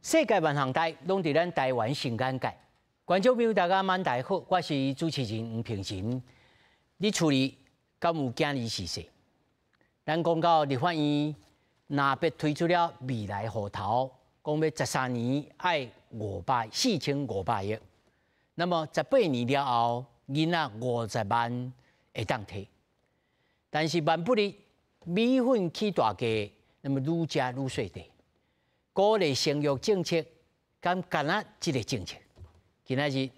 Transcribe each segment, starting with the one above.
世界萬項代攏佇咱台灣新眼界。觀眾朋友大家晚大好，我是主持人吳平仁。你厝裡敢有囝兒是誰？咱講到立法院若欲推出了未來戶頭，講欲13年愛4500億，那麼18年了後，囡仔50萬會當提。但是萬不利米粉起大價，那麼愈食愈細塊。鼓勵生育政策，敢干焦這个政策？今仔日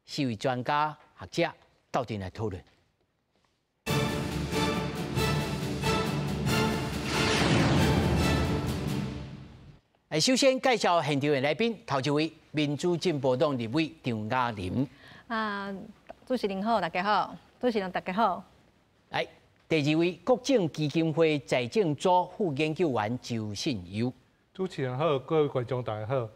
四位專家學者鬥陣來討論。首先介紹現場的來賓，頭一位民主進步黨立委張雅琳。啊，主持人好，大家好，主持人大家好。來，第二位國政基金會財政組副研究員周信佑。主持人好，各位觀眾大家好。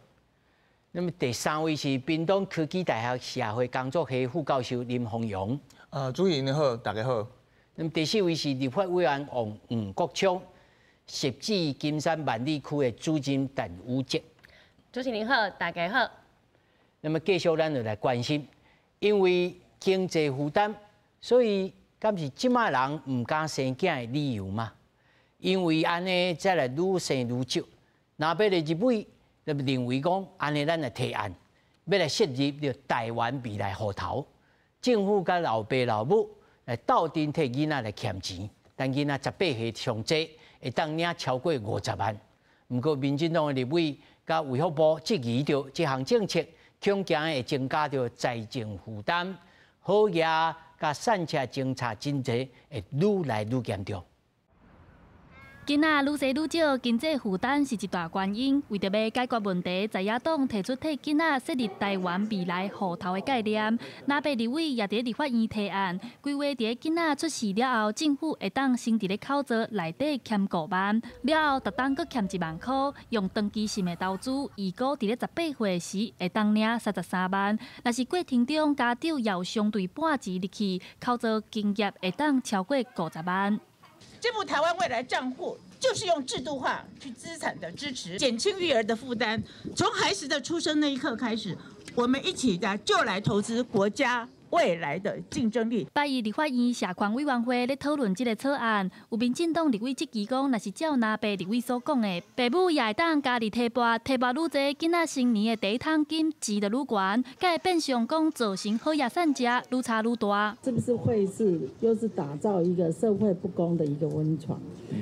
那麼第三位是屏東科技大學社會工作系副教授林宏陽。主持人好，大家好。那麼第四位是立法委員黃國昌，汐止金山萬里區的主任陳宇哲。主持人好，大家好。那麼繼續咱就來關心，因為經濟負擔，所以敢是這擺人毋敢生囝的理由嗎？因為按呢，才來愈生愈少。若欲來立委，就認為講，按呢咱來提案，欲來設立著台灣未來戶頭，政府佮老爸老母來鬥陣替囡仔來儉錢，但囡仔18歲上濟會當領超過50萬。毋過民進黨的立委佮衛福部質疑著這項政策，恐驚會增加著財政負擔，好額佮散赤政策真濟會愈來愈嚴重。囡仔愈生愈少，經濟負擔是一大原因。為著欲解決問題，在野黨提出替囡仔設立台灣未來戶頭的概念。藍白立委也佇立法院提案，規劃佇囡仔出世了後，政府會當先佇咧口座內底儉5萬，了後逐冬閣儉1萬箍，用長期性的投資，預估佇咧18歲時會當領33萬。若是過程中家長也有相對半錢入去，口座金額會當超過50萬。這部台灣未來帳戶就是用制度化去資產的支持，減輕育兒的負擔。從孩子的出生那一刻開始，我們一起的就來投資國家未來的競爭力。拜一立法院社權委員會咧討論這个草案，有民進黨立委質疑講，若是照藍白立委所講的，爸母也會當家己提撥，提撥愈濟，囡仔成年的第一桶金錢就愈懸，才會變相講造成好額散食愈差愈大。是不是會是又是打造一個社會不公的一個溫床？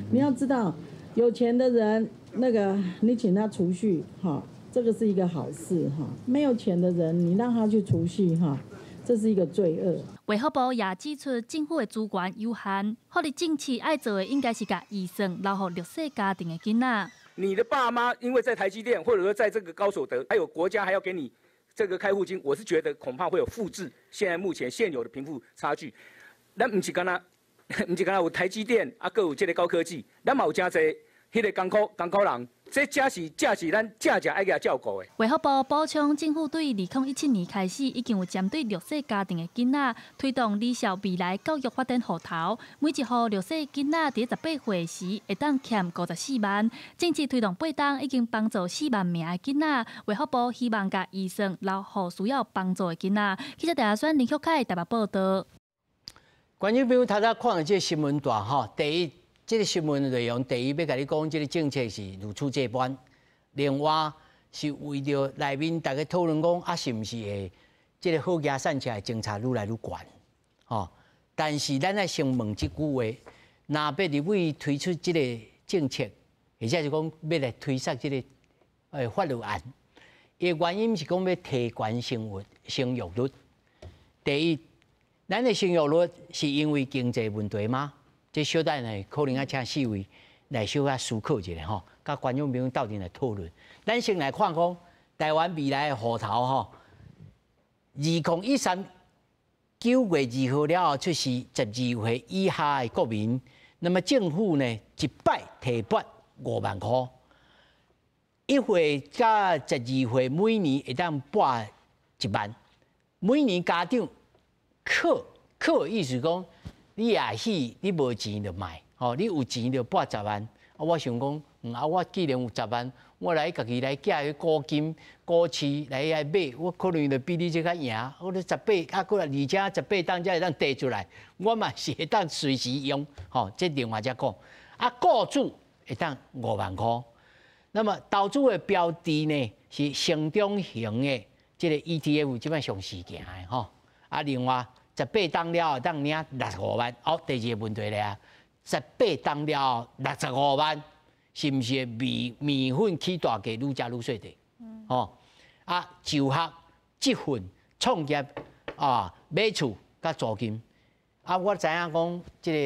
你要知道，有錢的人，那個你請他儲蓄，哈，這個是一個好事，哈；沒有錢的人，你讓他去儲蓄，哈。這是一個罪惡。衛福部也指出，政府的資源有限，福利政策愛做的應該是共預算留予弱勢家庭的囡仔。你的爸媽因為在台積電，或者說在這個高所得，還有國家還要給你這個開戶金，我是覺得恐怕會有複製現在目前現有的貧富差距。咱毋是干焦，毋是干焦有台積電啊，閣有這个高科技，咱嘛有誠濟彼个艱苦艱苦人。這才是才是咱正正愛共照顧的。衛福部補充，政府對2017年開始，已經有針對弱勢家庭的囡仔推動李少未來教育發展戶頭，每一戶弱勢囡仔佇18歲時會當儉54萬。政策推動8冬，已經幫助4萬名的囡仔。衛福部希望共預算留予需要幫助的囡仔。記者陳選林旭凱台北報道。觀眾朋友，頭拄看著這个新聞段吼，第一。這个新聞內容，第一欲共你講，這个政策是如此這般。另外是為著內面大家討論講，啊，是毋是會這个好額散赤的政策愈來愈懸？吼！但是咱愛先問這句話：若欲立委推出這个政策，或者是講欲來推捒這个法律案，伊的原因是講欲提懸生育率。第一，咱的生育率是因為經濟問題嗎？這小等呢，可能愛請四位來小可思考一下吼，佮觀眾朋友鬥陣來討論。咱先來看講台灣未來的戶頭吼，2013 9月2號了後出世12歲以下的國民，那麼政府呢一擺提撥5萬箍，1歲到12歲每年會當撥1萬，每年家長扣扣的意思講，你也許你無錢就莫，吼，你有錢就撥十萬。啊，我想講，啊，我既然有十萬，我來家己來寄彼股金、股市來遐買，我可能就比你這較贏。我咧十八啊，閣來而且十八檔才會當提出來，我嘛是會當隨時用。吼，這另外再講。啊，雇主會當5萬箍。那麼投資的標的呢，是成長型的這個 ETF，這擺上時行的吼。啊，另外十八檔了後當領65萬。好，第二個問題咧啊，十八檔了後六十五萬。是毋是麵粉起大價，愈食愈細塊？吼啊，就學、積分、創業啊，買厝佮租金啊，我知影講這個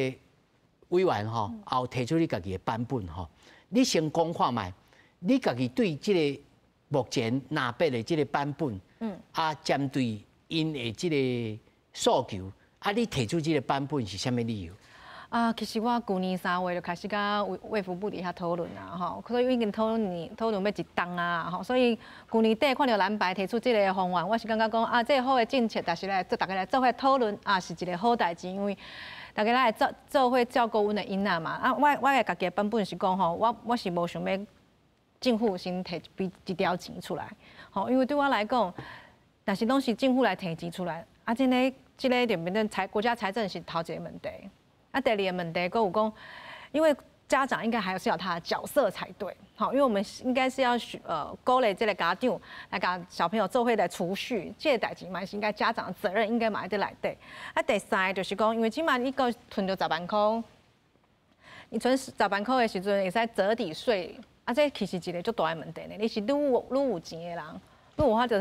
委員吼，也有提出你家己的版本吼。你先講看覓，你家己對這個目前藍白的這個版本，啊，針對𪜶的這個訴求，啊，你提出這個版本是啥物理由？啊，其實我舊年3月就開始佮衛福部佇遐討論啊，吼，所以已經討論欲一冬啊，吼，所以舊年底看著藍白提出這個方案，我是感覺講啊，這個好的政策，但是來做大家來做伙討論啊，是一個好代誌，因為大家來做伙照顧阮的囡仔嘛。啊，我的家己的版本是講吼，我是無想欲政府先提一筆一條錢出來，吼，因為對我來講，若是攏是政府來提錢出來，啊，這個就變成國家財政是頭一個問題。啊，第二個問題，閣有講，因為家長應該還是有他的角色才對，好，因為我們應該是要鼓勵這個家長來共小朋友做伙來儲蓄，這個代誌嘛是應該家長的責任，應該嘛佇內底。啊，第三個就是講，因為這馬你閣存著十萬箍，你存十萬箍的時陣會使折抵稅，啊，這其實一個足大的問題呢。你是愈有錢的人，愈有法就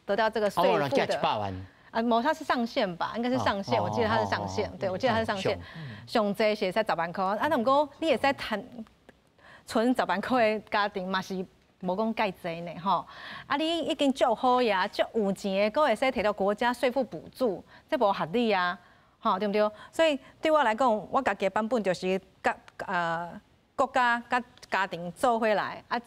得到這個稅負的。啊，無，它是上限吧？應該是上限，我記得它是上限。對，我記得它是上限。上濟是會使十萬箍，啊，毋過你會使趁存十萬箍的家庭嘛是無講蓋濟呢，吼。啊，你已經足好呀，足有錢的，閣會使提到國家稅負補助，這無合理啊，吼，對毋對？所以對我來講，我家己的版本就是佮國家佮家庭做伙來啊。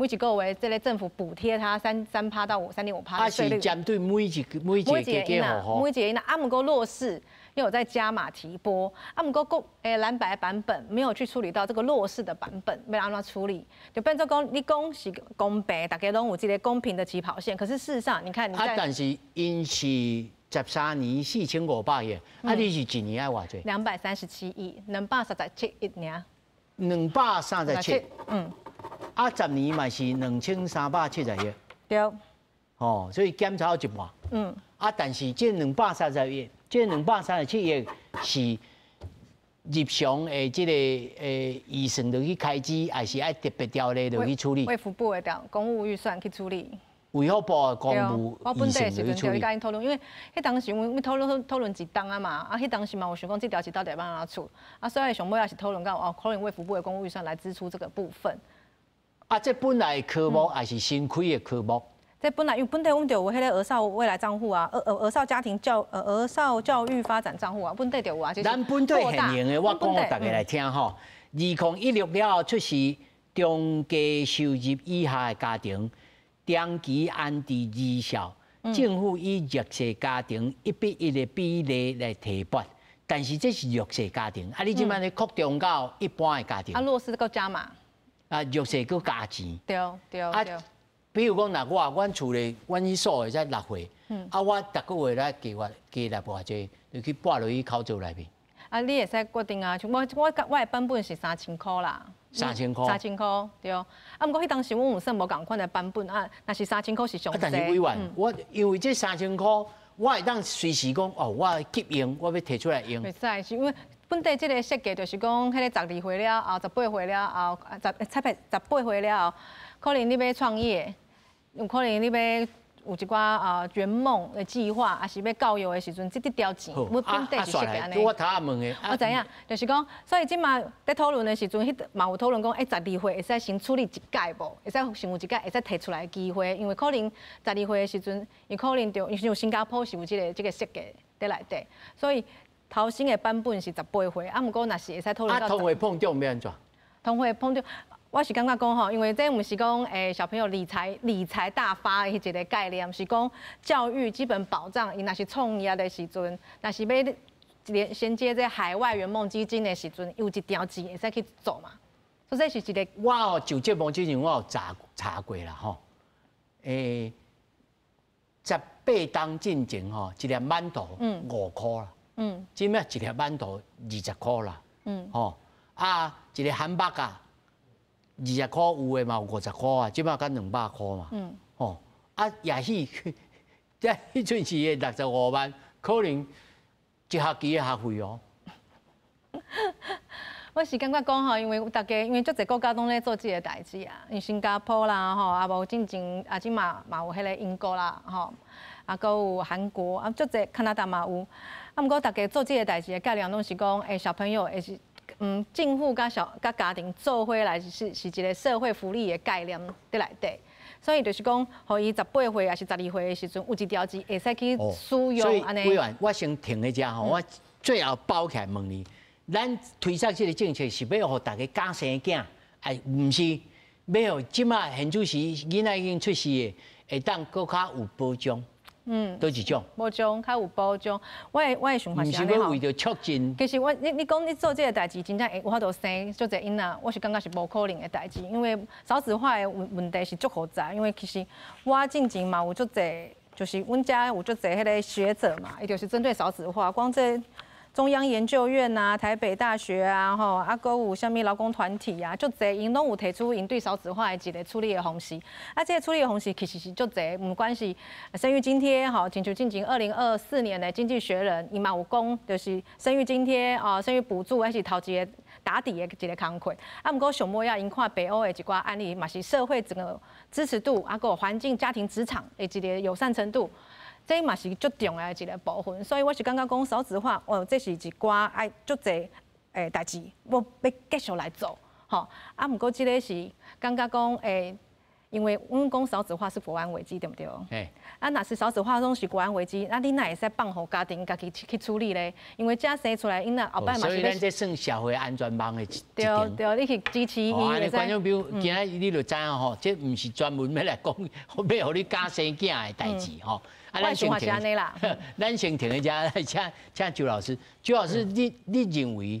每一個月，這個政府補貼他3趴到3.5趴的稅率。啊，是針對每一個家家戶戶。每一個囡仔，啊，毋過弱勢又有在加碼提撥，啊，毋過國藍白版本沒有去處理到這個弱勢的版本，欲按怎處理，就變做講你講是公平，大家攏有這個公平的起跑線，可是事實上，你看你啊，但是𪜶是13年4500億，啊，你是一年愛偌濟？237億，237億爾。237。啊，10年嘛是2370億。對。哦，所以減少一半。啊，但是這230億，這237億是日常的這個預算落去開支，還是愛特別條例落去處理？衛福部的條公務預算去處理。衛福部的公務我本底的時陣就共𪜶討論，因為彼當時阮討論一冬啊嘛，啊，彼當時嘛有想講這條是到底欲按怎處，啊，所以上尾也是討論到哦，可能衛福部的公務預算來支出這個部分。啊，這本來科目還是新開的科目？這本來因為本底阮就有彼個兒少未來帳戶啊，兒少教育發展帳戶啊，本底就有啊。咱本底現行的，我講予大家來聽吼。2016了後出世中低收入以下的家庭，長期安置兒少，政府以弱勢家庭1比1的比例來提撥，但是這是弱勢家庭，啊，你這擺咧擴張到一般的家庭。啊，弱勢閣加碼。啊，弱勢閣加錢。對對對。比如講，若我阮厝裡，阮去數的才6歲，啊，我逐個月來加我加來偌濟，就去撥落去口座內面。啊，你會使決定啊，像我的版本是3000箍啦。三千箍。三千箍，對。啊，毋過彼當時阮有算無仝款的版本啊，若是三千箍是上濟。啊，但是委員，我因為這三千箍，我會當隨時講哦，我急用，我欲提出來用。袂使，是因為本底這個設計就是講，彼個12歲了後，18歲了後，18歲了後，可能你欲創業，有可能你欲有一寡啊圓夢的計劃，抑是欲教育的時陣，這條錢，阮本底是設計按呢。我頭仔問的。我知影，就是講，所以這馬佇討論的時陣，彼嘛有討論講，12歲會使先處理一屆無？會使先有一屆會使提出來的機會，因為可能十二歲的時陣，伊可能就因為新加坡是有這個設計佇內底，所以頭先的版本是18歲，啊，毋過若是會使討論到。啊，通貨膨脹欲按怎？通貨膨脹。我是感覺講吼，因為這毋是講小朋友理財大發的彼一個概念，是講教育基本保障。伊若是創業的時陣，若是欲連銜接這海外圓夢基金的時陣，有一條錢會使去做嘛。所以這是一個。我哦上節目之前我有查查過啦吼，18冬進前吼，一粒饅頭5箍啦，這擺一粒饅頭20箍啦，吼啊一个漢堡啊20箍有的嘛有50箍啊，這擺才200箍嘛，吼啊也許這彼陣時的65萬，可能一學期的學費哦。我是感覺講吼，因為大家因為足濟國家攏咧做這个代誌啊，因為新加坡啦吼，啊無進前啊這嘛嘛有彼个英國啦吼，啊閣有韓國啊，足濟加拿大嘛有，啊毋過大家做這个代誌的概念攏是講，小朋友會是政府佮小佮家庭做伙來是一個社會福利的概念佇內底。所以就是講，予伊18歲抑是12歲的時陣，有一條錢會使去使用按呢。委員，我先停佇遮吼，我最後包起來問你。咱推出這个政策是欲予大家敢生囝，哎，毋是欲予這馬現此時囡仔已經出世的，會當閣較有保障。佗一種？保障較有保障。我的想法是按呢吼。毋是欲為著促進。其實我你講你做這个代誌，真正會有法度生足濟囡仔，我是感覺是無可能的代誌，因為少子化的問題是足複雜。因為其實我進前嘛有足濟，就是阮遮有足濟彼个學者嘛，伊就是針對少子化，講這中央研究院啊、台北大學啊，吼，啊，閣有啥物勞工團體啊，足濟，𪜶攏有提出𪜶對少子化的一个處理的方式。啊，這个處理的方式其實是足濟，毋管是生育津貼，吼，親像進前2024年的《經濟學人》伊嘛有講，就是生育津貼啊、生育補助，還是頭一个打底的一个工課。啊，毋過上尾仔𪜶看北歐的一寡案例，嘛是社會整個支持度，啊，閣有環境、家庭、職場的一个友善程度。這嘛是足重要的一个部分，所以我是感覺講少子化，哦，這是一寡愛足濟代誌，我欲繼續來做，吼。啊，毋過這个是感覺講因為阮講少子化是國安危機，對毋對？啊，若是少子化攏是國安危機，那你哪會使放予家庭家己去處理咧？因為這生出來，𪜶若後擺嘛是。所以咱這算社會安全網的一對對，你去支持伊。按呢觀眾朋友，今仔你就知影吼，這毋是專門欲來講，欲予你敢生囝的代誌吼。啊，咱先停啦。咱先停佇遮，請周老師。周老師，你認為，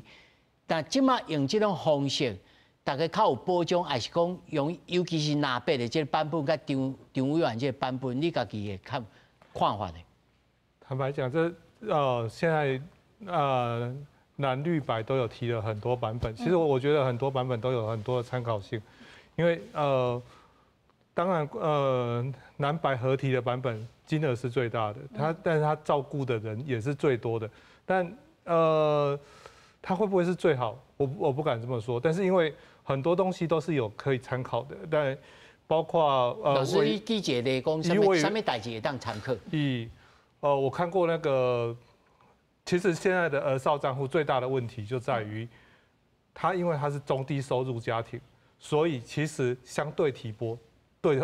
但這馬用這種方式，大家較有保障，還是講用，尤其是藍白的這個版本，佮張張委員這個版本，你家己的看法呢？坦白講，這現在藍綠白都有提了很多版本。其實我覺得很多版本都有很多的參考性，因為當然藍白合提的版本金額是最大的，但是他照顧的人也是最多的，但他會不會是最好？我不敢這麼說，但是因為很多東西都是有可以參考的，但包括老師，你舉一個例講，啥物啥物代誌會當參考？以我看過那個，其實現在的兒少帳戶最大的問題就在於，他因為他是中低收入家庭，所以其實相對提撥。對，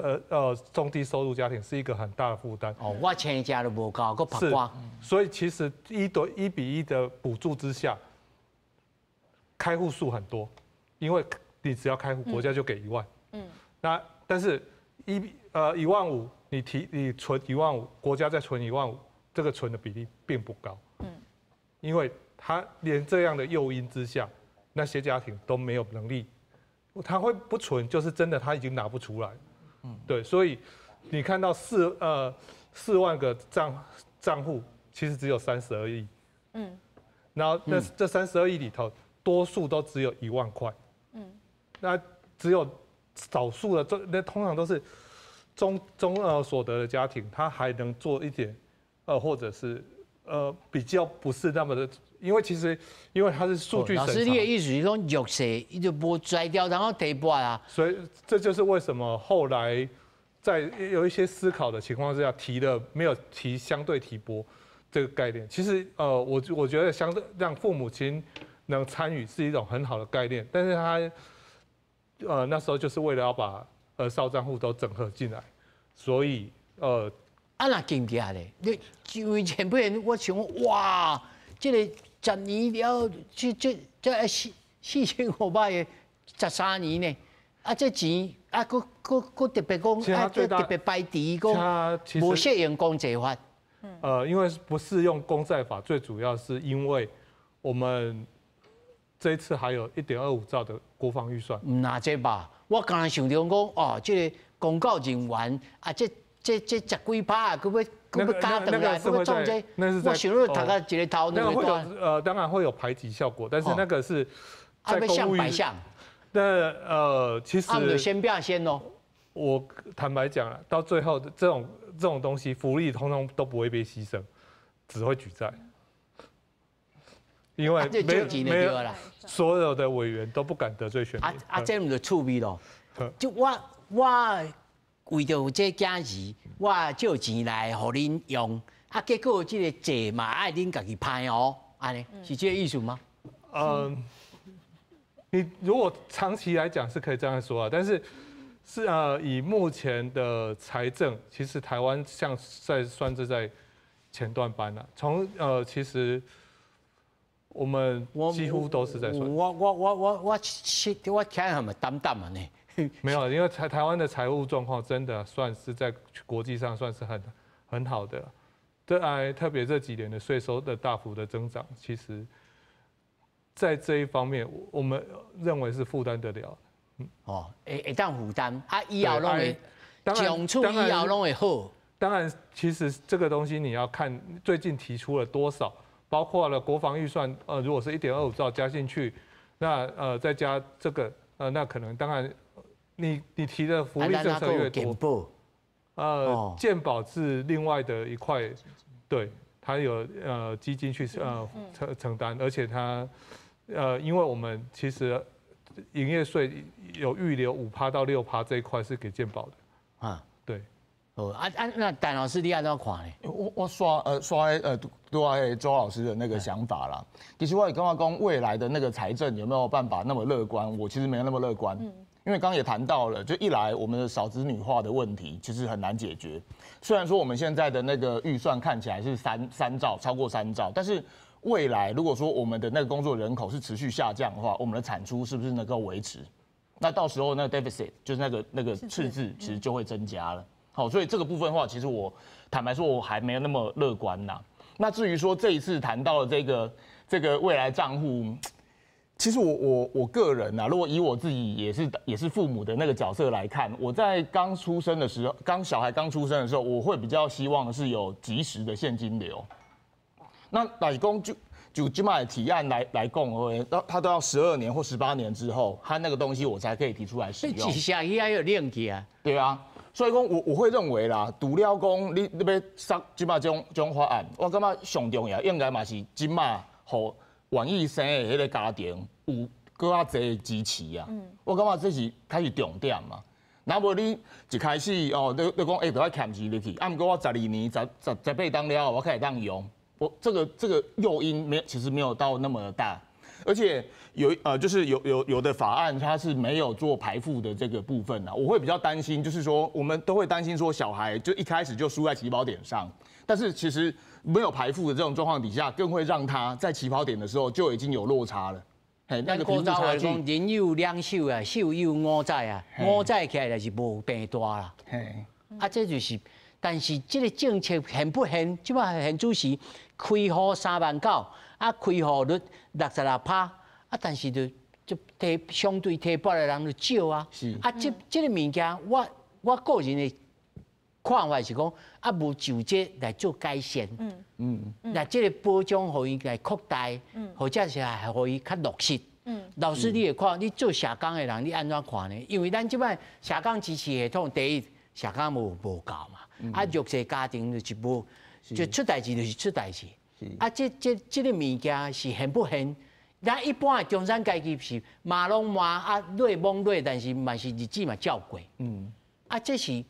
中低收入家庭是一個很大的負擔。哦，我請食都無夠，閣曝光。所以其實1比1的補助之下，開戶數很多，因為你只要開戶，國家就給一萬。那但是1.5萬，你存一萬五，國家再存一萬五，這個存的比例並不高。因為他連這樣的誘因之下，那些家庭都沒有能力，他會不存，就是真的他已經拿不出來。對，所以你看到4萬個帳戶，其實只有三十二億。然後那這三十二億裡頭，多數都只有1萬塊。那只有少數的，這那通常都是中所得的家庭，他還能做一點，或者是比較不是那麼的，因為其實因為它是數據。老師，你的意思是講弱勢，伊就無材料通好提撥啊？所以這就是為什麼後來在有一些思考的情況之下，提了沒有提相對提撥這個概念。其實我覺得相對讓父母親能參與是一種很好的概念，但是他那時候就是為了要把兒少帳戶都整合進來，所以啊若經濟咧，你因為前輩人我想哇，這個10年了，這4500個13年呢，啊這錢啊，閣閣閣特別講，啊閣特別排除講，無適用公債法。因為不適用公債法，最主要是因為我們这一次还有1.25兆的国防预算。毋那这吧，我剛才想著講，哦，這个公教人員啊，這十幾趴啊，閣欲閣欲加轉來，閣欲創這，我想著讀甲一个頭那個會有當然會有排擠效果，但是那個是在公務員。那其實先變先咯。我坦白講了，到最後這種東西，福利通通都不會被犧牲，只會舉債。因為沒有所有的委員都不敢得罪選民。啊，這毋就趣味咯。就我為著這囝兒，我借錢來予恁用，啊，結果這个債嘛愛恁家己還哦，按呢是這个意思嗎？嗯，你如果長期來講是可以這樣說啊，但是以目前的財政，其實台灣像在算是在前段班了。從其實我們幾乎都是在算。我聽係咪淡淡啊呢？沒有，因為台灣的財務狀況真的算是在國際上算是很好的。對，哎，特別這幾年的稅收的大幅的增長，其實，在這一方面，我們認為是負擔得了。嗯，哦，會當負擔啊，以後攏會，長處以後攏會好。當然，其實這個東西你要看最近提出了多少，包括了國防預算，如果是1.25兆加進去，那再加這個，那可能當然你提的福利政策越多，健保是另外的一塊，對，它有基金去承擔，而且它因為我們其實營業稅有預留5趴到6趴這一塊是給健保的，啊，對。哦，啊啊，那戴老師你按怎看呢？我刷對啊，周老師的那個想法啦。其實我也感覺講未來的那個財政有沒有辦法那麼樂觀？我其實沒有那麼樂觀。因為剛剛也談到了，就一來我們的少子女化的問題其實很難解決。雖然說我們現在的那個預算看起來是三兆，超過三兆，但是未來如果說我們的那個工作人口是持續下降的話，我們的產出是不是能夠維持？那到時候那個 deficit 就是那個赤字，其實就會增加了。好，所以這個部分的話，其實我坦白說，我還沒有那麼樂觀吶。那至於說這一次談到了這個未來賬戶，其實我個人啊，如果以我自己也是父母的那個角色來看，我在剛出生的時候，剛小孩剛出生的時候，我會比較希望是有即時的現金流。那若是講就這擺提案來講，他都要12年或18年之後，他那個東西我才可以提出來使用。一下伊還有練起啊？對啊。所以講，我會認為啦，除了講你欲殺這擺這種法案，我感覺上重要應該嘛是這擺予願意生的彼个家庭有閣較濟支持啊。我感覺這是較是重點嘛。若無你一開始哦，你講欸，著愛欠錢入去，啊，毋過我12年、十八冬了後，我才會當用。我這個誘因沒，其實沒有到那麼大。而且有就是有的法案它是沒有做排富的這個部分啊，我會比較擔心，就是說我們都會擔心說小孩就一開始就輸在起跑點上，但是其實沒有排富的這種狀況底下，更會讓他在起跑點的時候就已經有落差了。嘿，那個貧富差距。人有兩手啊，獸有五載啊，五載起來就是無病大啦。嘿，啊，這就是，但是這個政策現不現？這擺現主時開戶3萬9，啊，開戶率66趴，啊，但是就提相對提撥的人就少啊。啊，這個物件，我個人的看法是講，啊，無就這來做改善。那這个保障予伊來擴大，或者是予伊較落實。老師，你會看，你做社工的人，你按怎看呢？因為咱這擺社工支持系統，第一，社工無夠嘛，啊，弱勢家庭就是無，就出代誌就是出代誌。啊，這個物件是現不現？咱一般的中產階級是罵攏罵啊，累罔累，但是嘛是日子嘛照過。啊，這是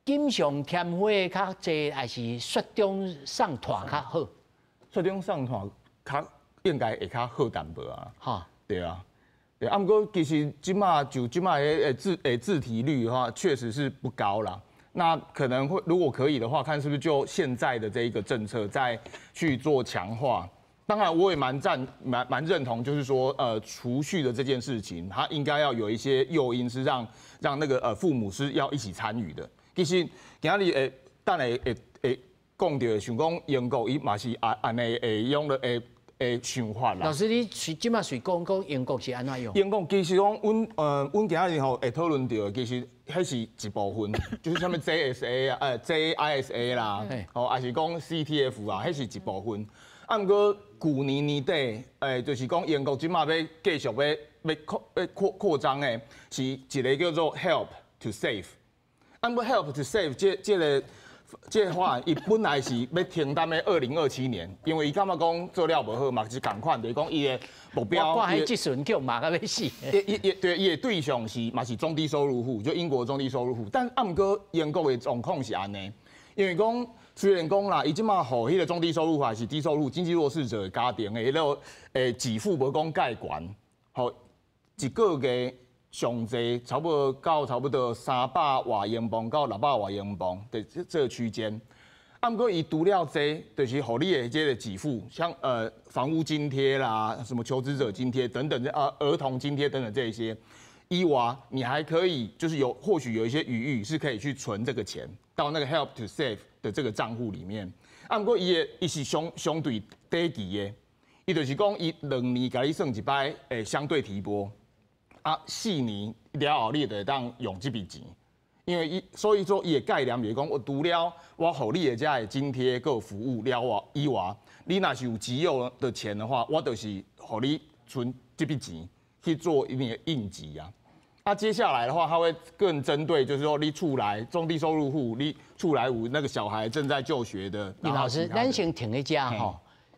錦上添花較濟，還是雪中送炭較好？雪中送炭較應該會較好淡薄啊。對啊，對啊。毋過其實這擺就這擺的自提率的話，確實是不高啦。那可能會，如果可以的話，看是不是就現在的這一個政策再去做強化。當然，我也蠻認同，就是說，儲蓄的這件事情，它應該要有一些誘因，是讓那個父母是要一起參與的。其實今仔日會等下會講著，像講英國伊嘛是按按呢會用了會的想法啦。老師，你是這馬隨講講英國是按怎用？英國其實講，阮今仔日吼會討論著的，其實彼是一部分，就是啥物 JSA 啊、JISA 啦，吼，抑是講 CTF 啊，彼是一部分。啊，毋過舊年年底，就是講英國這馬欲繼續欲擴張的，是一個叫做 Help to Save。啊，毋過 Help to Save 這個法案，伊本來是欲停踮咧2027年，因為伊感覺講做了無好嘛，是仝款，就是講伊的目標。我看彼質詢叫罵甲欲死。伊對，伊的對象是嘛是中低收入戶，就英國中低收入戶。但啊，毋過英國的狀況是按呢，因為講雖然講啦，伊這馬予彼個中低收入戶還是低收入經濟弱勢者的家庭的彼個給付無講蓋懸，予一個月上濟差不多到差不多300外英鎊到600外英鎊的這個區間。啊，毋過伊除了這，就是予你的這個給付，像房屋津貼啦、什麼求職者津貼等等，兒童津貼等等這些以外，你還可以就是有或許有一些餘裕是可以去存這個錢到那個 Help to Save 的這個賬戶裡面。啊，毋過伊是相對短期的，伊就是講伊2年共你算一擺，相對提撥。啊，4年了後，你就會當用這筆錢，因為伊所以說伊的概念就是講，我除了我予你的這的津貼佮服務了外以外，你若是有急用的錢的話，我就是予你存這筆錢去做你的應急啊。啊，接下來的話，他會更針對，就是說你厝內中低收入戶，你厝內有那個小孩正在就學的。林老師，咱先停佇遮吼。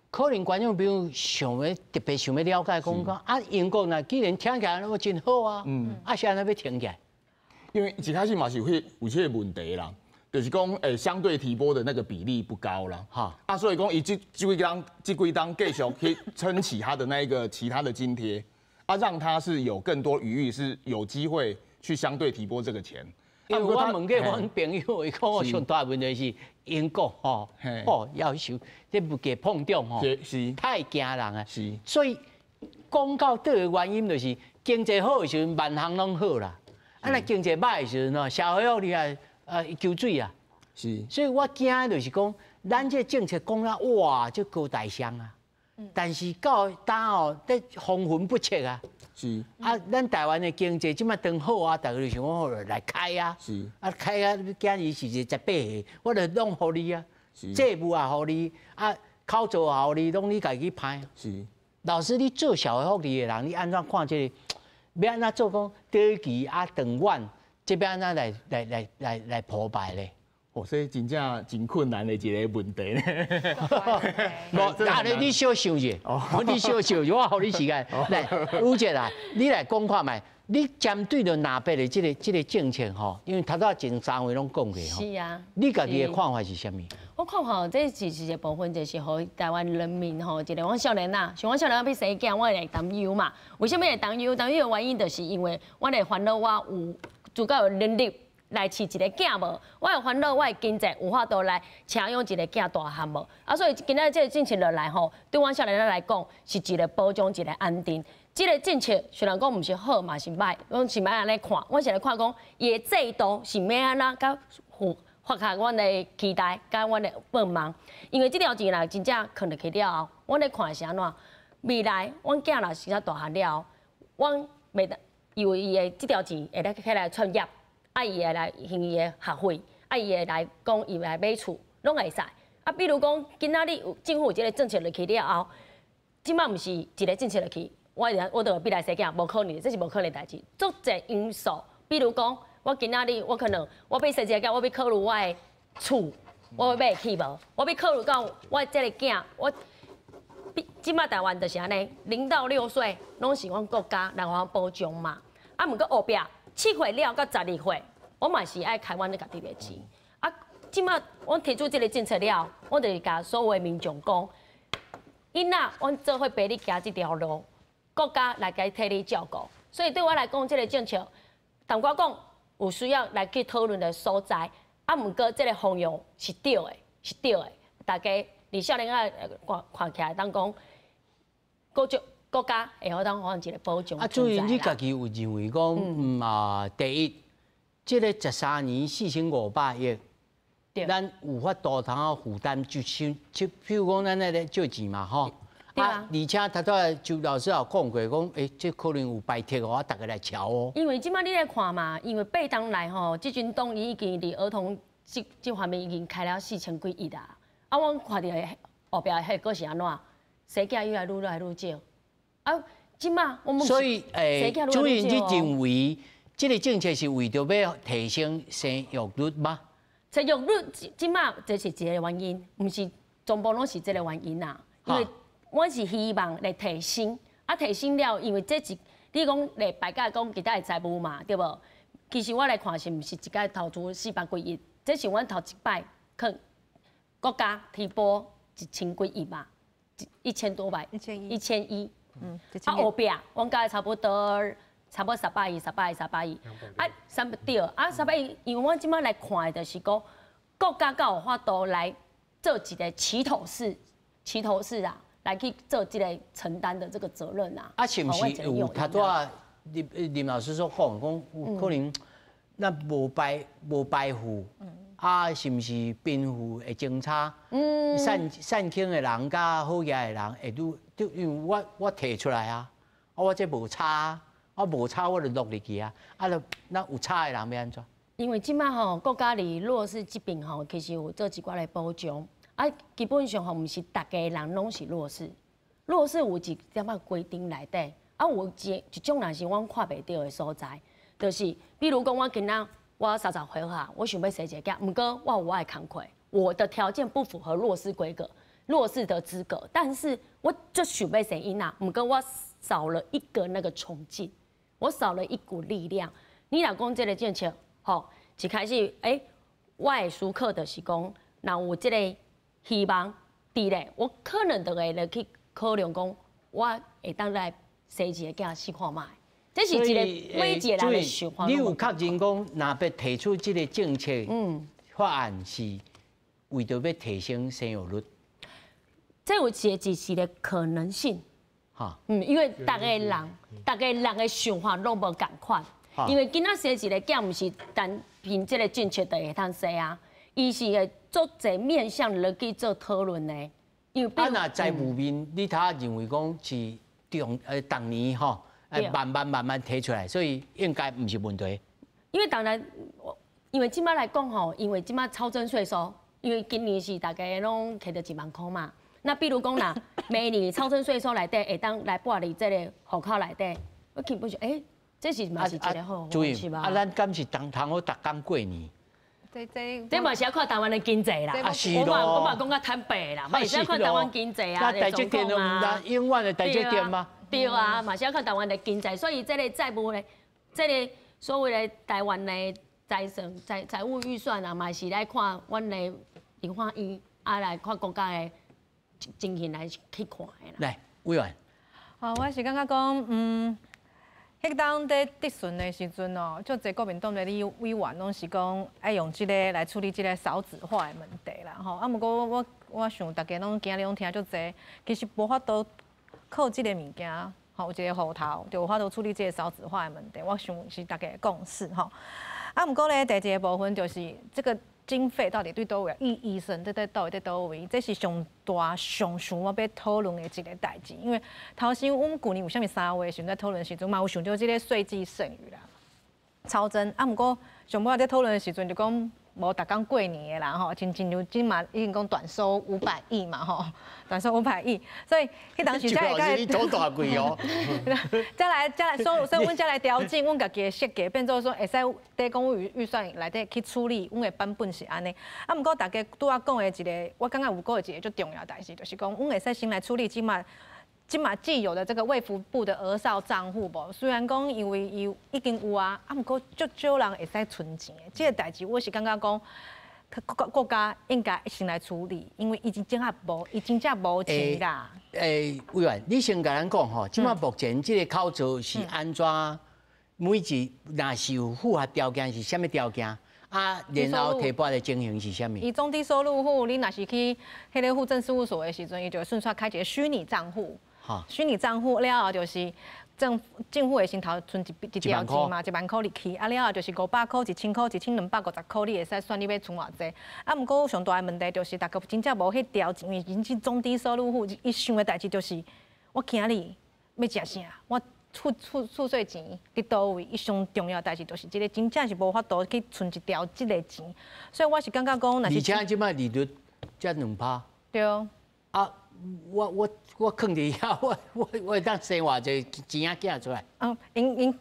可能觀眾朋友想欲特別想欲了解，講講啊，英國呢，既然聽起來那麼真好啊，啊，是按怎欲停起來？因為一開始嘛是會有這個問題啦，就是講相對提撥的那個比例不高啦，啊，所以講伊這幾冬繼續去撐起他的那個其他的津貼，啊，讓他是有更多餘裕，是有機會去相對提撥這個錢。因為我問過阮朋友，伊講我上大問題是英國吼，哦，要求這物價膨脹吼，太驚人啊！所以講到底的原因就是經濟好的時陣，萬項攏好啦。啊，若經濟䆀的時陣吼，社會福利啊搝水啊。所以我驚就是講，咱這政策講啊，哇，這高大上啊！但是到今哦，咧風雲不測啊。啊，咱台灣的經濟這馬當好啊，大家就想講來開啊。啊，開啊，今年是18歲，我就攏予你啊。債務也予你，啊，口座也予你，攏你家己歹。老師，你做社會福利的人，你按怎看這個？欲按怎做講短期啊長遠，這欲按怎來鋪排咧？哦，這真正真困難的一個問題呢。無，啊，你小想者，你小想，我予你時間。來，宇哲來，你來講看覓？你針對著藍白的這個政策吼，因為頭拄前三位攏講過吼。是啊。你家己的看法是啥物？我看法這是一個部分，就是予台灣人民吼，一個阮少年仔，像阮少年仔欲生囝，我會擔憂嘛。為啥物會擔憂？擔憂的原因就是因為我會煩惱，我有足夠的能力來飼一個囝無？我會煩惱，我的經濟有法度來請養一個囝大漢無？啊，所以今仔這個政策落來吼，對阮少年仔來講是一個保障，一個安定。這個政策雖然講毋是好嘛是䆀，阮是欲按呢看，阮是來看講伊的制度是欲按怎較符合阮的期待，佮阮的願望。因為這條錢若真正囥入去了後，阮咧看是按怎？未來阮囝若是較大漢了後，阮袂當以為伊的這條錢會來起來創業，啊，伊會來還伊的學費，啊，伊會來講伊來買厝，攏會使。啊，比如講，今仔日有政府有這個政策落去了後，這馬毋是一個政策落去，我就欲來生囝，無可能，這是無可能代誌。足濟因素，比如講，我今仔日我可能我欲生一個囝，我欲考慮我的厝，我欲買會起無？我欲考慮到我這個囝，我這馬台灣就是按呢，0到6歲攏是阮國家來予阮保障嘛。啊，毋過後壁7歲了到12歲，我嘛是愛開阮家己的錢。啊，這馬阮提出這個政策了，我就是共所有的民眾講，囡仔，阮做伙陪你行這條路，國家來共替你照顧。所以對我來講，這個政策，淡薄講有需要來去討論的所在。啊，毋過這個方向是對的，是對的。大家佇少年仔看看起來，當講國家會好當予阮一個保障。啊，主任，你家己有認為講，啊，第一，這個13年4500億，咱有法度通負擔，就像就譬如講，咱咧借錢嘛，吼，啊，而且頭拄周老師也講過，講這可能有排斥哦，逐家來瞧哦。因為這擺你來看嘛，因為八冬來吼，這陣黨已經佇兒童這方面已經開了4000幾億啊。啊，阮看著後壁彼個是按怎？生囝愈來愈來愈少。啊，這擺我們所以主任，你認為這個政策是為著欲提升生育率嗎？生育率這擺這是一個原因，毋是全部攏是這個原因啦。因為阮是希望來提升，啊提升了，因為這一你講來排價講其他的財務嘛，對無？其實我來看是毋是一屆投資400幾億，這是阮頭一擺去國家提撥1000幾億嘛，1000多萬，1100，啊後壁阮加差不多。差不多300億、300億、300億，啊，對，啊，300億，因為阮這擺來看的，就是講國家敢有法度來做一個齊頭式、齊頭式啊，來去做這個承擔的這個責任啊。啊，是毋是有頭拄仔林林老師所講，講有可能咱無排富，啊，是毋是貧富會增差？善輕的人佮好額的人會愈，就因為我提出來啊，啊，我這無差。我無差，我就落入去啊！啊，就那有差的人欲按怎？因為這擺吼，國家佇弱勢這邊吼，其實有做一寡的保障。啊，基本上吼，毋是逐家人攏是弱勢。弱勢有一點仔規定內底，啊，有一種人是阮看袂著的所在，就是比如講，我今仔我30歲哈，我想欲生一个囝，毋過我有我的工課，我的條件不符合弱勢規格、弱勢的資格，但是我就想欲生囡仔，毋過我少了一個那個衝勁。我少了一股力量。你若講這個政策，吼，一開始，我的思考就是講，若有這個希望佇咧，我可能就會來去考量講，我會當來生一个囝試看覓。這是一個每一個人的想法。你有確認講，若欲提出這個政策法案是為著欲提升生育率？這有一個一時的可能性。因為逐个人，逐个人的想法攏無仝款，因為囡仔生一个囝，毋是單憑這個政策就會當生啊，伊是會做濟面向來去做討論的。因為啊，若財務面，你頭認為講是中逐年吼，慢慢慢慢提出來，所以應該毋是問題。因為當然，因為這擺來講吼，因為這擺超徵稅收，因為今年是大家攏摕著1萬箍嘛。那比如講啦，每年超徵稅收內底會當來撥佇這個戶口內底，我基本上，這是嘛是一個好方式吧？啊，咱敢是通通好逐工過年？這嘛是愛看台灣的經濟啦。啊是咯。我嘛講較坦白啦，嘛是愛看台灣經濟啊，那台積電啊，永遠的台積電嗎？對啊，嘛是愛看台灣的經濟，所以這個債務咧，這個所謂的台灣的財政財務預算啊，嘛是來看阮的立法院啊，來看國家的情形來去看的啦。來，委員。哦，我是感覺講，彼當佇質詢的時陣哦，足濟國民黨的立委員攏是講愛用這個來處理這個少子化的問題啦，吼。啊，毋過我想大家攏今日攏聽足濟，其實無法度靠這個物件，吼，有一個戶頭就有法度處理這個少子化的問題。我想是大家的共識吼。啊，毋過咧，第二個部分就是這個經費到底佇佗位？醫生佇到底佇佗位？這是上大上想我欲討論的一個代誌。因為頭先阮舊年有啥物3月的時陣在討論的時陣，嘛有想著這個稅計剩餘啦，超徵。啊，毋過上尾佇討論的時陣就講無逐工過年的啦吼，親像這馬已經講短收500億嘛吼，短收五百億，所以彼當時才會你做大櫃哦。再來，所以阮才來調整阮家己的設計，變做說會使佇公務預算內底去處理，阮的版本是按呢。啊，毋過大家拄仔講的一個，我感覺有閣一個足重要代誌，就是講阮會使先來處理這馬既有的這個衛福部的兒少帳戶無？雖然講因為伊已經有啊，啊，毋過足少人會使存錢的。這個代誌我是感覺講，國家應該先來處理，因為伊真正無，伊真正無錢啦。委員，你先共咱講吼，這馬目前這個口座是按怎？每一若是有符合條件是啥物條件？啊，然後提撥的情形是啥物？伊中低收入戶，你若是去彼個戶政事務所的時陣，伊就會順紲開一個虛擬帳戶。虚拟账户了后就是政府会先头存一条钱嘛，1万箍入去，啊了后就是500箍、1000箍、1250箍，你会使选你欲存偌济。啊，毋过上大的问题就是，逐家真正无彼条钱，因为𪜶是中低收入户，伊想的代志就是，我今日欲食啥，我厝税钱伫佗位，伊上重要的代志就是这个，真正是无法度去存一条这个钱。所以我是感觉讲，而且这摆利率才2%。对。啊，我囥伫遐，我会当生偌济钱仔寄出来。嗯，𪜶𪜶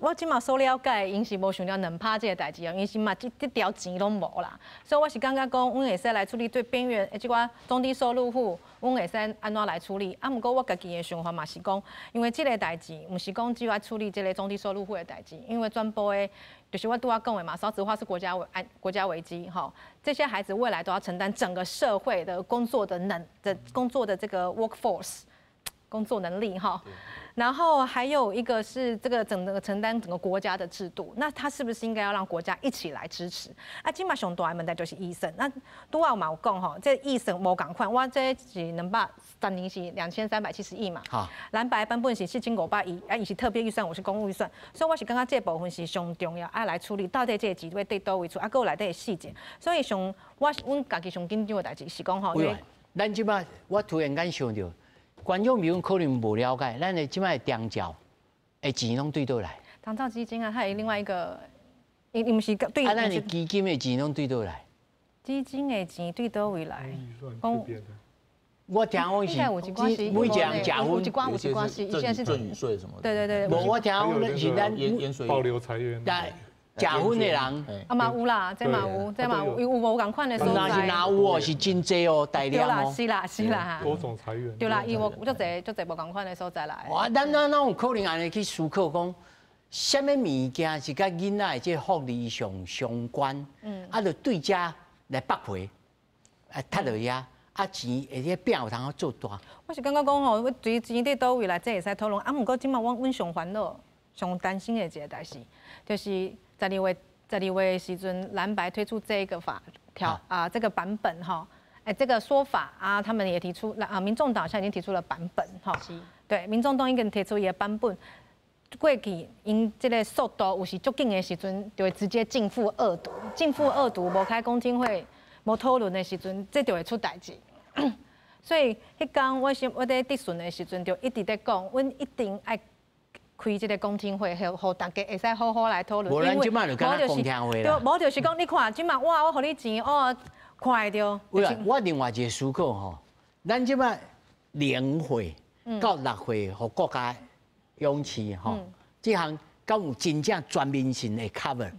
我这马所了解，𪜶是无想著2趴这个代志哦，𪜶是嘛这条钱拢无啦。所以我是感觉讲，阮会使来处理对边缘的这寡中低收入户，阮会使按怎来处理？啊，毋过我家己的想法嘛是讲，因为这个代志，毋是讲只有爱处理这个中低收入户的代志，因为全部的，就是我拄仔讲的嘛，少子化是国家危机吼，这些孩子未来都要承担整个社会的工作的能的工作的这个 workforce 工作能力哈。然后还有一个是这个整个承担整个国家的制度，那他是不是应该要让国家一起来支持？啊，这马上大的问题就是预算。那拄仔嘛有讲吼，这预算无仝款，我这是230年是2370亿嘛，蓝白版本是4500亿，啊，伊是特别预算，我是公务预算，所以我是感觉这部分是上重要，爱来处理到底这个钱欲佇佗位出，啊，阁有内底的细节。所以上我阮家己上紧张的代志是讲吼，因为咱这马我突然间想著。观众朋友可能无了解，咱的这摆长照的钱拢对佗来？长照基金啊，它有另外一个，伊毋是对。啊，咱的基金的钱拢对佗来？基金的钱对佗位来？讲，我听讲是每一个人食薰，有一寡有一寡是，现在是赠与税什么的。对对对。无，我听讲是咱保留财源。食薰的人，啊嘛有啦，这嘛有，这嘛有，有无仝款的所在。若是若有哦，是真济哦，大量哦。对啦，是啦，是啦。多种财源。对啦，伊无足济足济无仝款的所在来。哇，咱哪有可能按呢去思考讲，啥物物件是佮囡仔的这福利上相关？啊，就对遮来剥皮，啊，踢落遐，啊钱会咧饼有通做大。我是感觉讲吼，我钱钱伫佗位来，这会使讨论。啊，毋过这马阮上烦恼、上担心的一个代志，就是12月时阵，蓝白推出这个法条啊，这个版本哈，哎，这个说法啊，他们也提出啊，民众党现在已经提出了版本哈，对，民众党已经提出伊的版本，过去𪜶这个速度有时足紧的时阵，就会直接进赴二读，进赴二读无开公听会、无讨论的时阵，这就会出代志。所以彼工我是我咧质询的时阵，就一直咧讲，阮一定爱开这个公听会，予大家会使好好来讨论。无咱这马就敢若公听会啦。对，无就是讲，你看这马我予你钱，哦，看会著。我另外一个思考吼，咱这马0岁到6岁，予国家养饲吼，这项敢有真正全面性的 cover？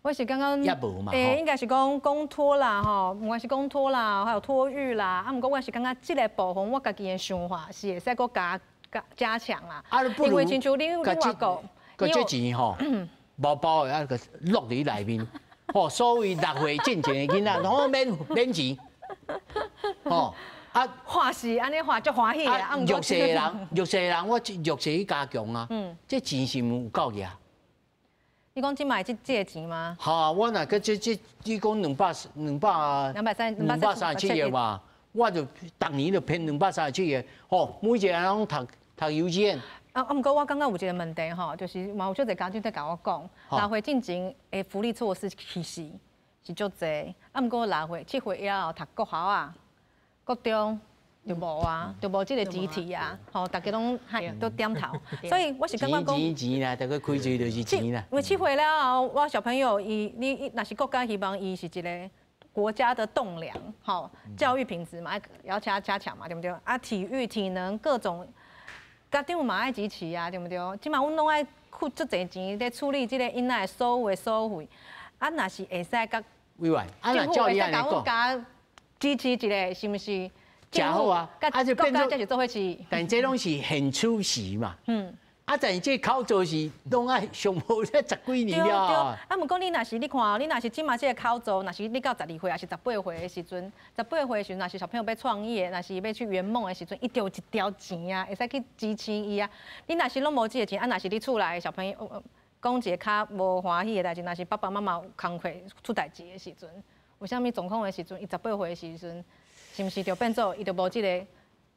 我是刚刚，也无嘛，欸，应该是讲公托啦，吼，不管是公托啦，还有托育啦，啊，毋过我是感觉这个部分，我家己的想法是会使阁加强啦。啊，因为亲像你外国，佮这钱吼，包包的啊，佮落伫内面，吼，所谓6岁进前的囡仔，拢免钱，吼，啊，话是按呢话足欢喜的，啊，弱势的人，我弱势去加强啊，这钱是毋有够额？你讲这马这个钱吗？好，我若佮这，你讲237亿嘛，我就逐年就编237亿，吼，每一个人拢读幼稚园。啊，毋过我感觉有一个问题吼，就是嘛有足济家长伫共我讲，6岁进前的福利措施其实是足济，啊，毋过6岁、7岁以后读国校啊、国中就无啊，就无这个集体啊，吼，大家拢都点头，所以我是感觉讲钱钱啦，大家开嘴就是钱啦。因为7岁了后，我小朋友伊你若是国家希望伊是一个国家的栋梁，吼，教育品质嘛，要加强嘛，对毋对？啊，体育、体能各种，家长嘛爱支持啊，对毋对？这马阮拢爱付足济钱咧处理这个囡仔的所有的收费，啊，若是会使佮委员，啊，若照你按呢讲，加支持一下，是毋是？诚好啊，啊就变做，但这拢是现处时嘛。啊，但是这口座是拢爱上无咧十几年了。对啊，毋过你若是你看哦，你若是这马这个口座，若是你到12岁，抑是十八岁的时阵，十八岁的时阵，若是小朋友欲创业，若是欲去圆梦的时阵，伊就有一条钱啊，会使去支持伊啊。你若是拢无这个钱，啊，若是你厝内的小朋友讲一个较无欢喜的代志，若是爸爸妈妈有工课出代志的时阵，有啥物状况的时阵，伊十八岁的时阵，是毋是就变做伊就无这个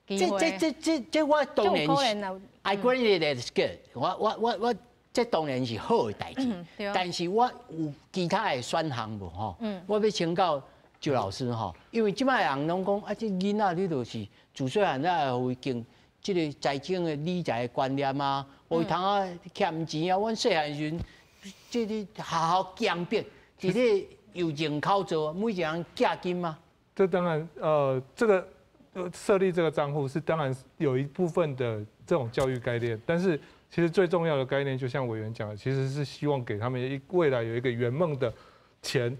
這這這這這我當然是，I agree that is good 我這當然是好的代誌，但是我有其他的選項無吼？我欲請教周老師吼，因為這擺人攏講啊，這囡仔你就是自細漢啊，予伊經這個財經的理財的觀念啊，予伊通啊儉錢啊。阮細漢時陣，這個學校強迫，佇咧郵政口做，每一個人寄金啊。這當然，這個設立這個賬戶是當然有一部分的這種教育概念，但是其實最重要的概念，就像委員講的，其實是希望給他們未來有一個圓夢的錢。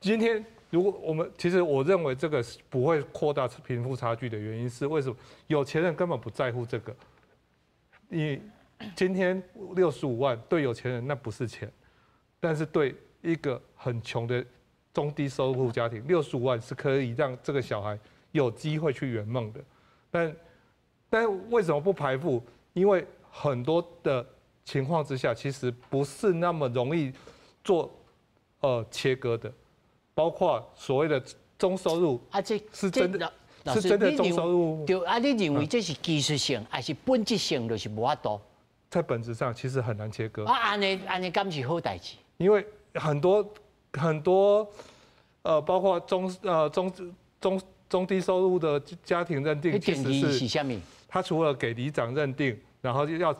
今天如果我們其實我認為這個不會擴大貧富差距的原因是為什麼？有錢人根本不在乎這個。你今天65萬對有錢人那不是錢，但是對一個很窮的中低收入家庭，六十五萬是可以讓這個小孩有機會去圓夢的。但為什麼不排富？因為很多的情況之下，其實不是那麼容易做切割的，包括所謂的中收入啊，這是真的，是真的中收入。對啊，你認為這是技術性還是本質性？就是無法度。在本質上其實很難切割。啊，按呢按呢，敢是好代誌？因為很多很多，包括中低收入的家庭認定，其實是啥物？他除了給里長認定，然後要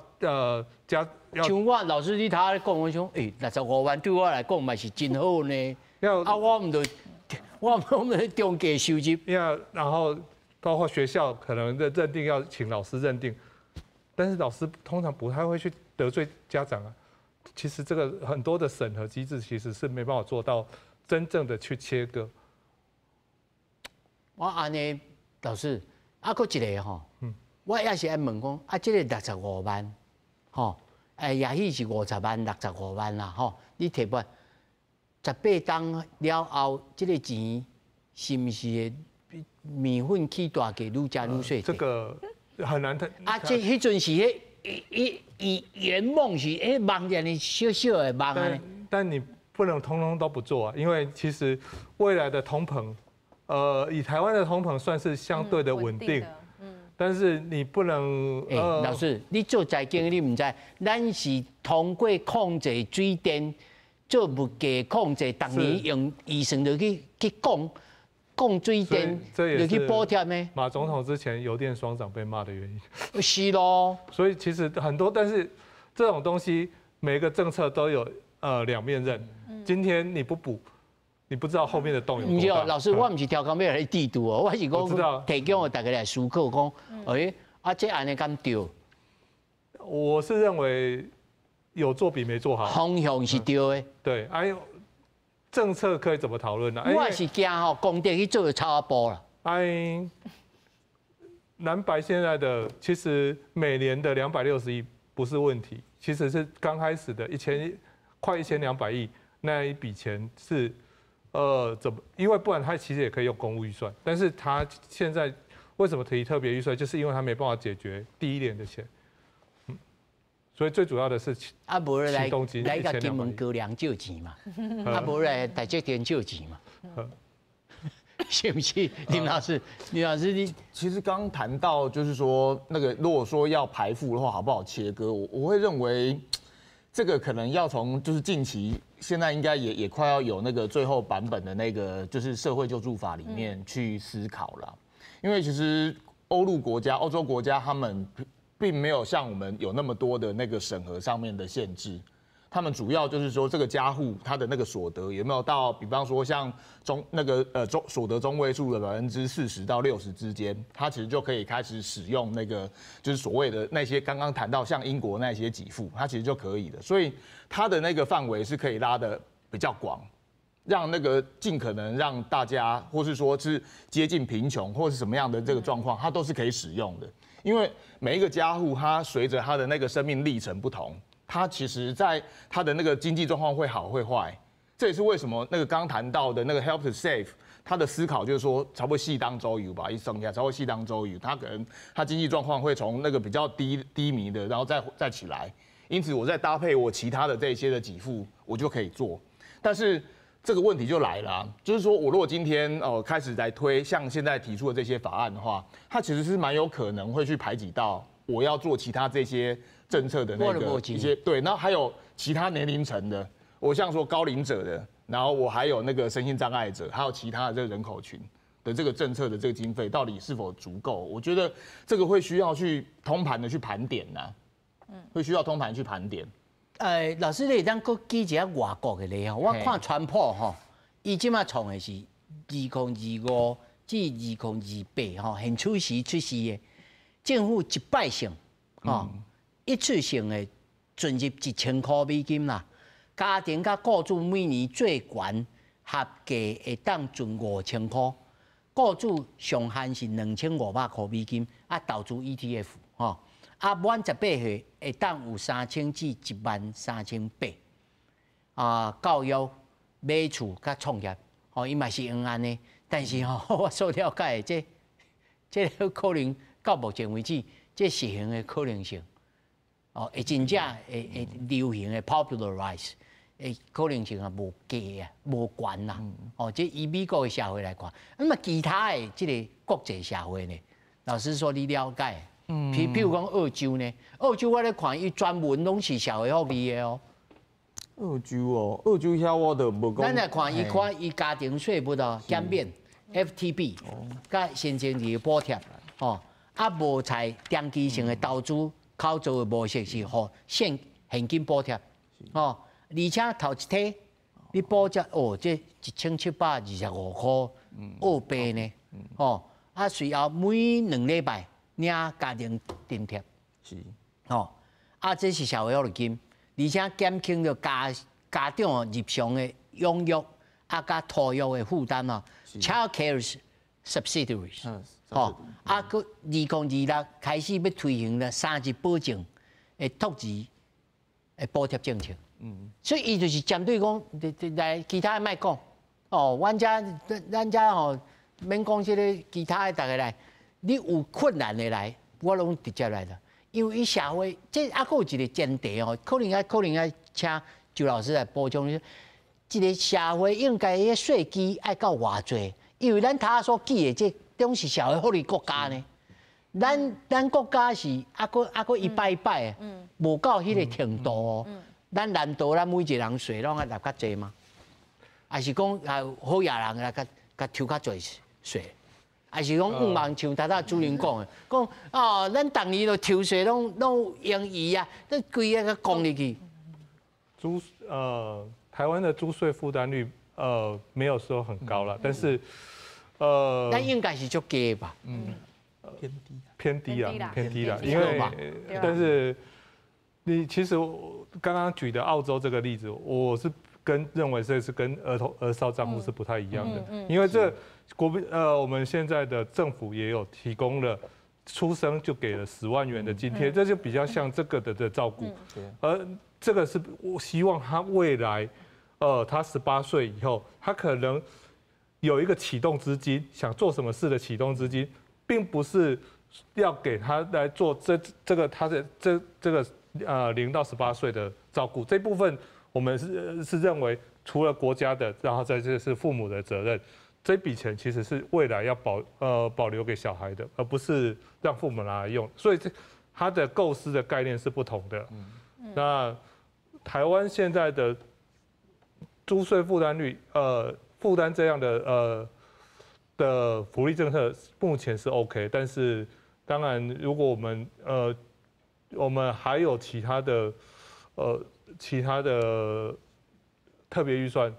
加。像我老師你頭咧講，我想，欸，65萬對我來講嘛是真好呢。要啊，我毋就我毋中低收入。要然後包括學校可能的認定要請老師認定，但是老師通常不太會去得罪家長啊。其實這個很多的審核機制其實是沒辦法做到真正的去切割。我按呢，老師，啊，閣一個吼，我也是愛問講，啊，這個六十五萬，吼，也許是50萬、65萬啦，吼，你提撥18冬了後，這個錢是毋是會麵粉起大價，愈食愈細？這個很難談。啊，這彼陣是彼伊伊圓夢是彼夢按呢小小的夢按呢。但你不能通通都不做啊，因為其實未來的通膨，以台灣的通膨算是相對的穩定，但是你不能。欸，老師，你做財經你毋知，咱是通過控制水電做物價控制，逐年用預算就去降降水電，就去補貼呢。馬總統之前油電雙漲被罵的原因。是咯。所以其實很多，但是這種東西每個政策都有兩面刃。今天你不補，你不知道後面的洞有多大。老師，我毋是刁工欲來制度哦，我是講提供予大家來思考，講，欸，啊，這按呢敢對？我是認為有做比沒做好。方向是對的。對，哎，政策可以怎麼討論呢？我是驚吼，公店去做草仔布啦。哎，藍白現在的其實每年的260億不是問題，其實是剛開始的快1200億那一筆錢是，怎麼？因為不然他其實也可以用公務預算，但是他現在為什麼提特別預算，就是因為他沒辦法解決第一年的錢。所以最主要的是啊，無來來共金門高粱借錢嘛，啊，無來台積電借錢嘛，是毋是？林老師，林老師，你其實剛談到就是說，那個如果說要排富的話，好不好切割？我會認為這個可能要從就是近期現在應該也快要有那個最後版本的那個就是社會救助法裡面去思考了，因為其實歐陸國家、歐洲國家他們並沒有像我們有那麼多的那個審核上面的限制，他們主要就是說這個家戶他的那個所得有沒有到，比方說像中那個中所得中位數的40%到60%之間，他其實就可以開始使用那個就是所謂的那些剛剛談到像英國那些給付，他其實就可以了。所以它的那個範圍是可以拉得比較廣，讓那個盡可能讓大家，或是說是接近貧窮或是什麼樣的這個狀況，它都是可以使用的。因為每一個家戶，他隨着他的那個生命歷程不同，他其實在他的那個經濟狀況會好會壞。這也是為什麼那個剛談到的那個 Help to Save，他的思考就是說，差不多四冬左右吧，一算起來差不多四冬左右，他可能他經濟狀況會從那個比較低迷的，然後再起來。因此，我再搭配我其他的這些的給付，我就可以做。但是这个问题就来了啊，就是说我如果今天开始来推像现在提出的这些法案的话，它其实是蛮有可能会去排挤到我要做其他这些政策的那个一些对，然后还有其他年龄层的，我像说高龄者的，然后我还有那个身心障碍者，还有其他的这个人口群的这个政策的这个经费到底是否足够？我觉得这个会需要去通盘的去盘点呐，会需要通盘去盘点。老师，你会当阁举一下外国的例吼？我看川普吼，伊这马创的是2025至2028吼，现此时出世的政府一摆性吼，一次性的存入1000块美金啦，家庭佮雇主每年最悬合计会当存5000块，雇主上限是2500块美金，啊，投资 ETF 吼。啊，满18岁会当有3000至1万3800。啊，教育、买厝佮创业，吼，伊嘛是用按呢。但是吼，我所了解的，这个可能到目前为止，这实行的可能性，哦，会真正会流行的 popularize 的可能性啊，无低啊，无悬啦。哦，这以美国的社会来看，那么其他的这个国际社会呢？老师说你了解。譬如讲澳洲呢，澳洲我咧看伊专门拢是社会福利的哦。澳洲哦，澳洲遐我都无讲。咱来看伊看伊家庭税务哦减免 FTB，佮申请的补贴，哦，啊无采长期性的投资扣除的模式是予现金补贴，哦，而且头一梯你补贴哦，这1725块澳币呢，哦，啊随后每2礼拜领家庭津贴，哦，啊，这是社会福利金，而且减轻了家长日常的养育啊，佮托育的负担哦，Child Care Subsidies，吼，啊，阁2026开始欲推行了三日保证的托儿的补贴政策，所以伊就是针对讲，来其他的莫讲，哦，阮遮咱遮吼免讲这个其他的，逐个来。你有困难的来，我拢直接来了。因为伊社会这犹阁有一个前提哦，可能爱请周老师来补充。一个社会应该的税基爱够偌济，因为咱头仔所举的这种是社会福利国家呢。咱国家是犹阁一摆一摆的，无到彼个程度哦。咱难道咱每一个人税拢爱纳较济吗？还是讲啊好野人来共共抽较济税？还是讲毋茫像头拄主任讲的，讲哦，咱逐年都抽税拢有盈余啊，咱规个共入去。台湾的租税负担率没有说很高了，但是那应该是足低吧？嗯，偏低，偏低啊，偏低了，因为但是你其实刚刚举的澳洲这个例子，我是跟认为这是跟儿童儿少账户是不太一样的，因为这国民我们现在的政府也有提供了出生就给了10万元的津贴，这就比较像这个的照顾，而这个是我希望他未来，他18岁以后，他可能有一个启动资金，想做什么事的启动资金，并不是要给他来做这个他的这个0到18岁的照顾这部分，我们是认为除了国家的，然后再就是父母的责任，这笔钱其实是未来要保留给小孩的，而不是让父母拿来用，所以这他的构思的概念是不同的。那台湾现在的租税负担率，负担这样的福利政策目前是 OK，但是当然如果我们还有其他的特别预算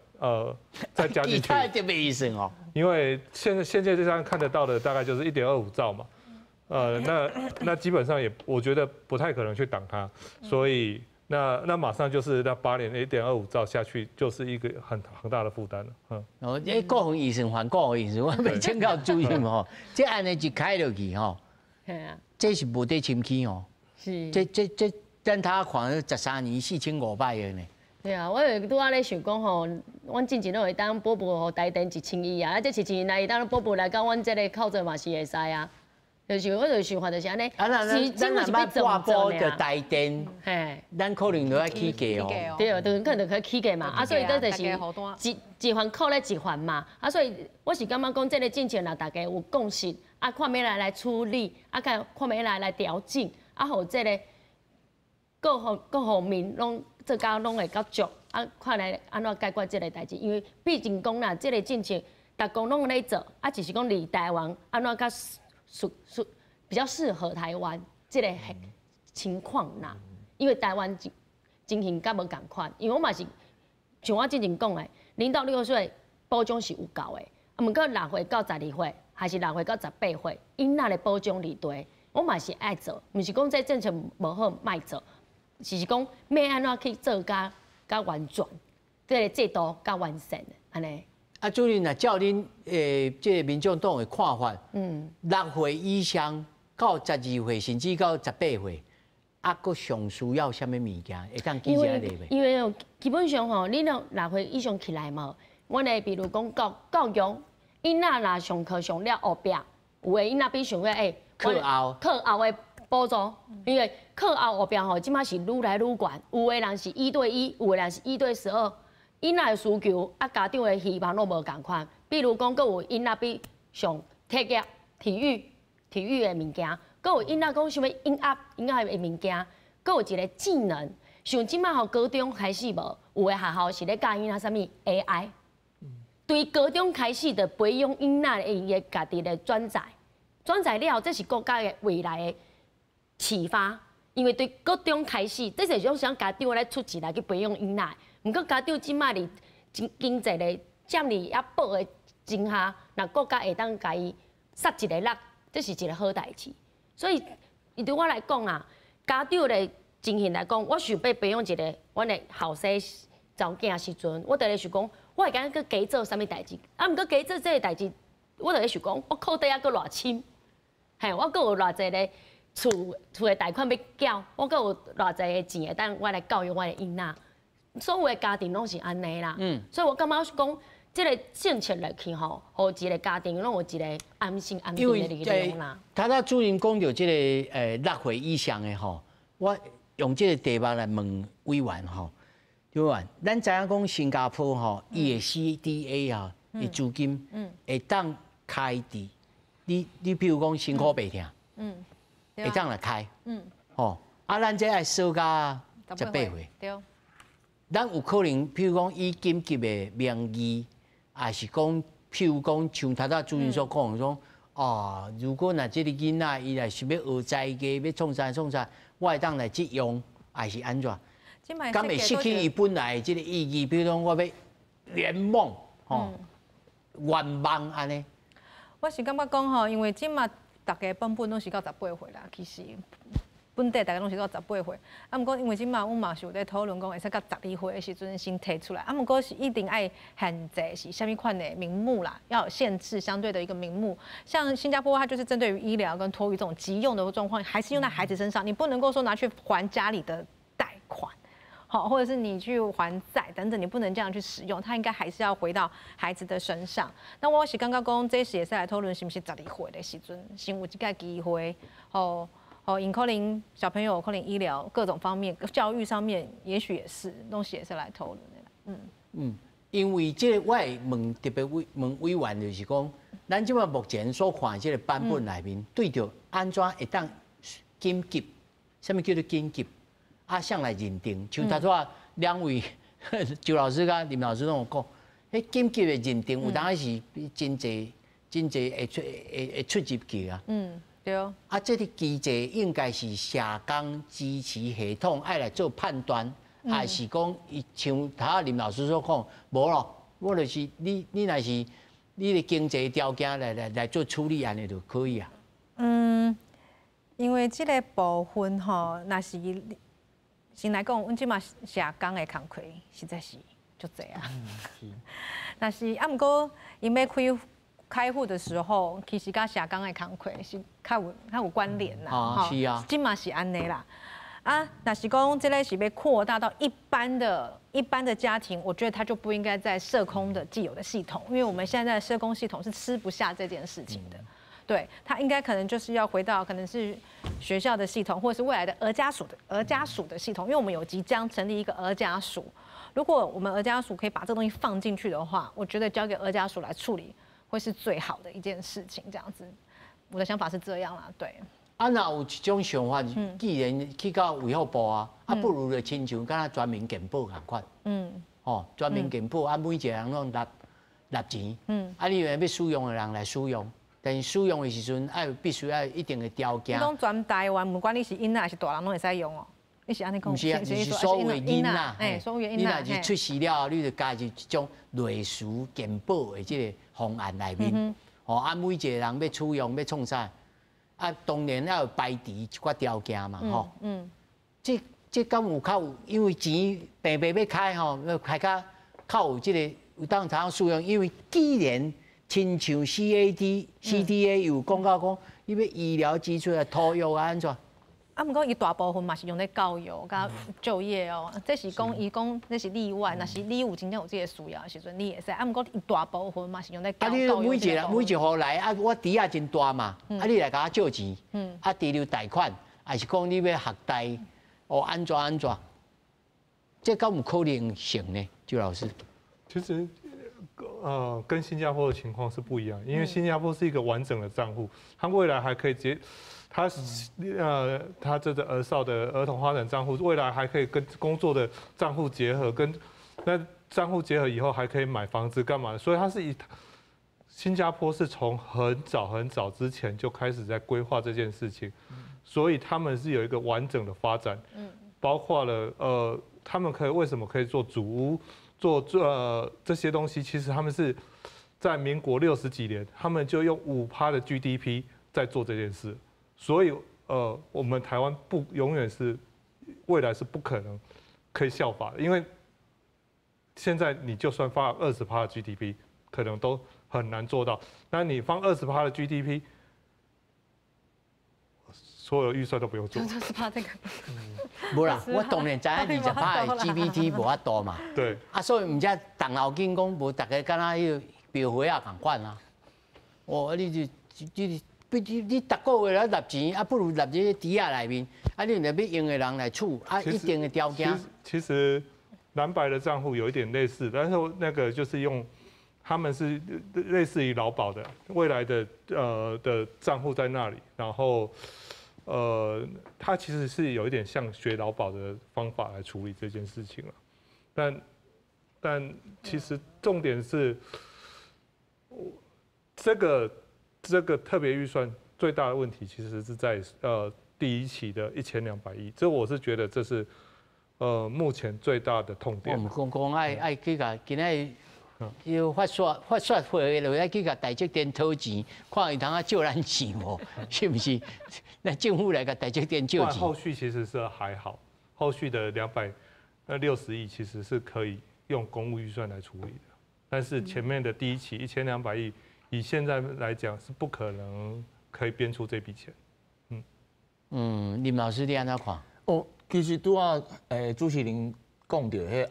再加进去，特别预算哦，因为现在这张看得到的大概就是1.25兆嘛，那基本上也我觉得不太可能去挡它，所以那马上就是那8年1.25兆下去，就是一个很大的负担了。嗯。哦，这国防预算还国防预算，我欲请教主任吼，这按呢一开落去吼，这是无得深去哦。这，咱头看13年4500亿呢。对啊，我就拄仔咧想讲吼，阮进前拢会当补助予台电1000亿啊，啊这1000亿来当补助来到阮这个扣税嘛是会使啊。就是我就想法就是按呢，啊，那咱若欲挂保著台电，嘿，咱可能就爱起价哦。对，就可能就起价嘛。啊，所以这就是一环扣咧一环嘛。啊，所以我是感觉讲这个政策若大家有共识，啊，看欲来处理，啊，看看欲来调整，啊，予这个各方面拢做甲拢会较足，啊，看来按怎解决这个代志？因为毕竟讲啦，这个政策逐国拢咧做，啊，只是讲离台湾按怎较属属比较适合台湾这个情况啦，因为台湾情形较无仝款，因为我嘛是像我之前讲的，0到6岁保障是有够的，啊，毋过6岁到12岁还是6岁到18岁，囡仔的保障离地，我嘛是爱做，毋是讲这政策无好莫做，是讲欲按怎去做较较完全，这个制度较完善按呢。啊，主任，若照恁这个民众党的看法，6岁以上到12岁，甚至到18岁，啊，阁上需要啥物物件？会当记者来袂？因为基本上吼，你若6岁以上起来嘛，阮的比如讲教育，囡仔若上课上了后壁，有的囡仔比上个课后课后的补助，因为课后后壁吼，这马是愈来愈悬，有的人是1对1，有的人是1对12。囡仔的需求啊，家长的希望拢无仝款。比如讲，阁有囡仔欲上体育、体育的物件，阁有囡仔讲想欲音乐、音乐的物件，阁有一个技能。像这马吼高中开始无，有的学校是咧教囡仔啥物 AI。对高中开始就培养囡仔的伊的家己的专才，专才了后，这是国家的未来的启发。因为对高中开始，这是种想家长来出钱来去培养囡仔。毋过家长这马伫经济的遮尔犹薄的情下，若国家会当共伊杀一个力，这是一个好代志。所以，对我来讲啊，家长的情形来讲，我想欲培养一个阮的后生查某囝时阵，我就咧想讲，我会当阁加做啥物代志？啊，毋过加做这个代志，我就咧想讲，我裤底犹阁偌深，嘿，我阁有偌济个厝的贷款欲缴，我阁有偌济个钱会当我来教育我的囡仔。所有的家庭拢是按呢啦，所以我感觉讲，这个政策落去吼，予一个家庭拢有一个安心安定的力量啦。头拄主任讲到这个6岁以上的吼，我用这个题目来问委员吼，委员，咱知影讲新加坡吼，伊的 CDA 啊，的资金会当开伫你比如讲身躯袂疼，会当来开，吼，啊，咱这爱锁到18岁，对。咱有可能，譬如讲以紧急的名义，还是讲，譬如讲像头拄主任所讲讲，哦，如果若这个囡仔伊若是欲学才艺，欲创啥创啥，我会当来借用，还是按怎？敢会失去伊本来的这个意义？比如讲，我欲圆梦，吼，愿望按呢？我是感觉讲吼，因为这马逐家本本拢是到十八岁啦，其实。本底逐家拢是到十八岁，啊，毋过因为这马阮嘛是有咧讨论讲，会使到12岁的时阵先提出来，啊，毋过是一定爱限制是啥物款的名目啦，要有限制相对的一个名目。像新加坡，它就是针对于医疗跟托育这种急用的状况，还是用在孩子身上，你不能够说拿去还家里的贷款。好，或者是你去还债等等，你不能这样去使用，它应该还是要回到孩子的身上。那我是感觉讲，这是会使来讨论是毋是十二岁的时阵，先有这个机会，吼。哦，𪜶可能小朋友可能医疗各种方面、教育上面，也许也是东西也是来讨论的。嗯，因为这个我会问特别委问委员，就是讲，咱这马目前所看这个版本内面，对著按怎会当紧急，啥物叫做紧急？啊，谁来认定？像头拄仔两位周老师佮林老师拢有讲，彼紧急的认定有当时是真济真济会出入去啊。对。啊，这个机制应该是社工支持系统爱来做判断，还是讲伊像头仔林老师所讲，无咯，我就是你若是你的经济条件来做处理，按呢就可以啊。嗯，因为这个部分吼，若是先来讲，阮这马社工的工课实在是足济啊。若是啊，毋过𪜶欲开户的时候，其实佮社工的工课是较有关联啦。这马是按呢啦。啊，若是讲这个是欲扩大到一般的家庭，我觉得他就不应该在社工的既有的系统，因为我们现在的社工系统是吃不下这件事情的。对，他应该可能就是要回到可能是学校的系统，或者是未来的儿家署的系统，因为我们有即将成立一个儿家署。如果我们儿家署可以把这个东西放进去的话，我觉得交给儿家署来处理会是最好的一件事情。这样子，我的想法是这样啦，对。啊，若有一种想法，既然去到卫福部啊，啊，不如就亲像敢若全民健保仝款。哦，全民健保啊，每一个人拢纳纳钱。啊，你欲使用的人来使用，但是使用的时阵爱必须爱一定的条件。你讲全台湾，不管你是囡仔还是大人，拢会使用哦。你是按呢讲？毋是啊，就是所有囡仔，哎，所有囡仔，你若是出世了后，你就加入这种类似健保的这个方案内面。哦，啊，每一个人欲使用欲创啥？啊，当然要有排除一寡条件嘛，吼。这敢有较有，因为钱白白欲开吼，欲开较较有这个有当通使用。因为既然亲像 CAD、CDA 有讲到讲，你欲医疗支出啊、托育啊按怎？啊，毋过伊大部分嘛是用咧教育佮就业哦，这是讲伊讲这是例外，若是你有真正有这个需要的时阵，你会使。啊，毋过伊大部分嘛是用咧教育。啊，你每一个人每一户来啊，我池仔真大嘛，啊，你来共我借钱，啊，除了贷款，还是讲你欲学贷，哦，按怎按怎？这敢有可能性呢？周老师？其实，跟新加坡的情况是不一样，因为新加坡是一个完整的账户，它未来还可以接。他这个儿少的儿童发展账户，未来还可以跟工作的账户结合，跟那账户结合以后还可以买房子干嘛？所以它是以新加坡是从很早很早之前就开始在规划这件事情，所以他们是有一个完整的发展，包括了他们可以为什么可以做组屋，做这些东西，其实他们是在民国60几年，他们就用5趴的 GDP 在做这件事。所以，我们台湾不永远是未来是不可能可以效法的，因为现在你就算发20趴的 GDP，可能都很难做到。那你放二十趴的 GDP，所有预算都不用做。就是怕这个。无啦，我当然知影20趴的 GDP 无法度嘛。啊，所以毋才动脑筋讲，无逐家敢若彼个标花仔仝款啊。哦，你就你。你你逐个月来纳钱，啊，不如纳入池仔内面，啊，你若欲用的人来取，啊，一定的条件。其实蓝白的账户有一点类似，但是那个就是用他们是类似于劳保的未来的账户在那里，然后它其实是有一点像学劳保的方法来处理这件事情了，但其实重点是这个特别预算最大的问题，其实是在第一期的1200亿，这我是觉得这是目前最大的痛点。我们讲讲爱爱去共今仔要法说会落来去共台积电讨钱，看伊通啊借咱钱无？是毋是？那政府来共台积电借钱。后续其实是还好，后续的260亿其实是可以用公务预算来处理的，但是前面的第一期一千两百亿，以现在来讲是不可能可以编出这笔钱。嗯，林老师你按怎看？哦，其实拄仔主持人讲著彼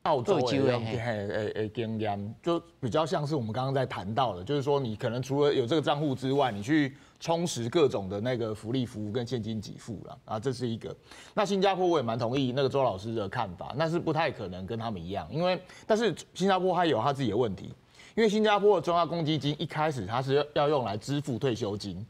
澳洲的嘿的经验，就比较像是我们刚刚在谈到的，就是说你可能除了有这个账户之外，你去充实各种的那个福利服务跟现金给付了啊，这是一个。那新加坡我也蛮同意那个周老师的看法，那是不太可能跟他们一样，因为但是新加坡还有他自己的问题。因为新加坡的中央公积金一开始它是要用来支付退休金，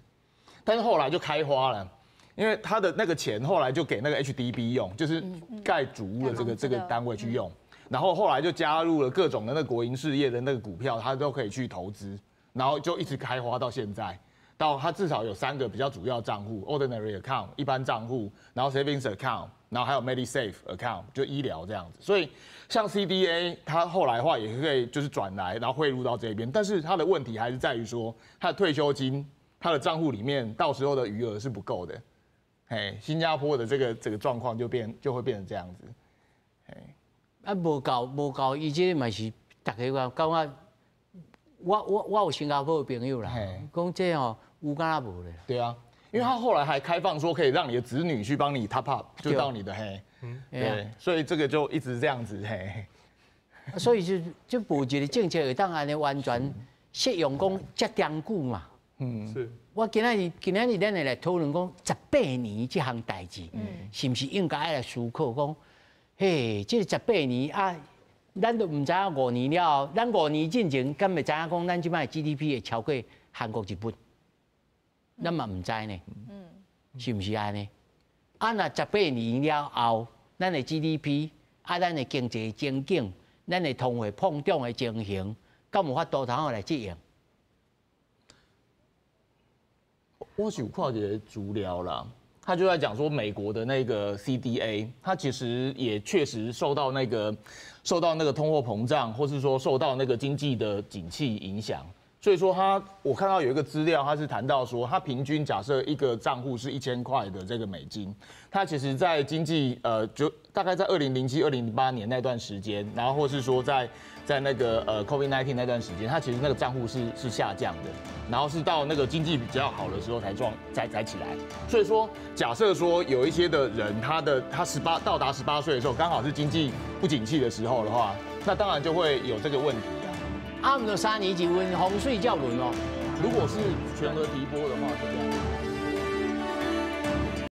但是后来就开花了，因为他的那个钱后来就给那个 HDB 用，就是盖组屋的这个单位去用，然后后来就加入了各种的那个国营事业的那个股票，他都可以去投资，然后就一直开花到现在，到他至少有三个比较主要账户：ordinary account 一般账户，然后 savings account，然后还有 MediSave account 就医疗这样子。所以像 CDA，它后来的话也可以就是转来，然后汇入到这边，但是它的问题还是在于说，它的退休金，它的账户里面到时候的余额是不够的。嘿，新加坡的这个状况就会变成这样子。嘿，啊，无够无够，伊这个嘛是逐家话感觉，我有新加坡的朋友啦，讲这吼有敢若无咧。对啊，因为他后来还开放说可以让你的子女去帮你 top up，就到你的嘿，对，所以这个就一直这样子嘿。所以就无一个政策会当按呢完全适用讲遮长久嘛。是。我今仔日咱會來討論講十八年這項代誌，是毋是應該愛來思考講，嘿，這個十八年啊，咱都毋知影五年了後，咱五年進前敢會知影講，咱這擺 GDP 會超過韓國、日本，咱嘛毋知呢，是毋是按呢？啊，若十八年了後，咱的 GDP 啊，咱的經濟前景，咱的通貨膨脹的情形，敢有法度通好來適應？我是有看一個資料啦，他就在講說美國的那個 CDA，它其實也確實受到那個通貨膨脹，或是說受到那個經濟的景氣影響。所以說他，我看到有一個資料，他是談到說，他平均假設一個賬戶是1000塊的這個美金，他其實在經濟就大概在2007、2008年那段時間，然後或是說在那個COVID-19 那段時間，他其實那個賬戶是下降的，然後是到那個經濟比較好的時候才撞才才起來。所以說，假設說有一些的人，他到達18歲的時候，剛好是經濟不景氣的時候的話，那當然就會有這個問題。啊，毋就三年一運，風水照輪哦。如果是全額提撥的話，是這樣。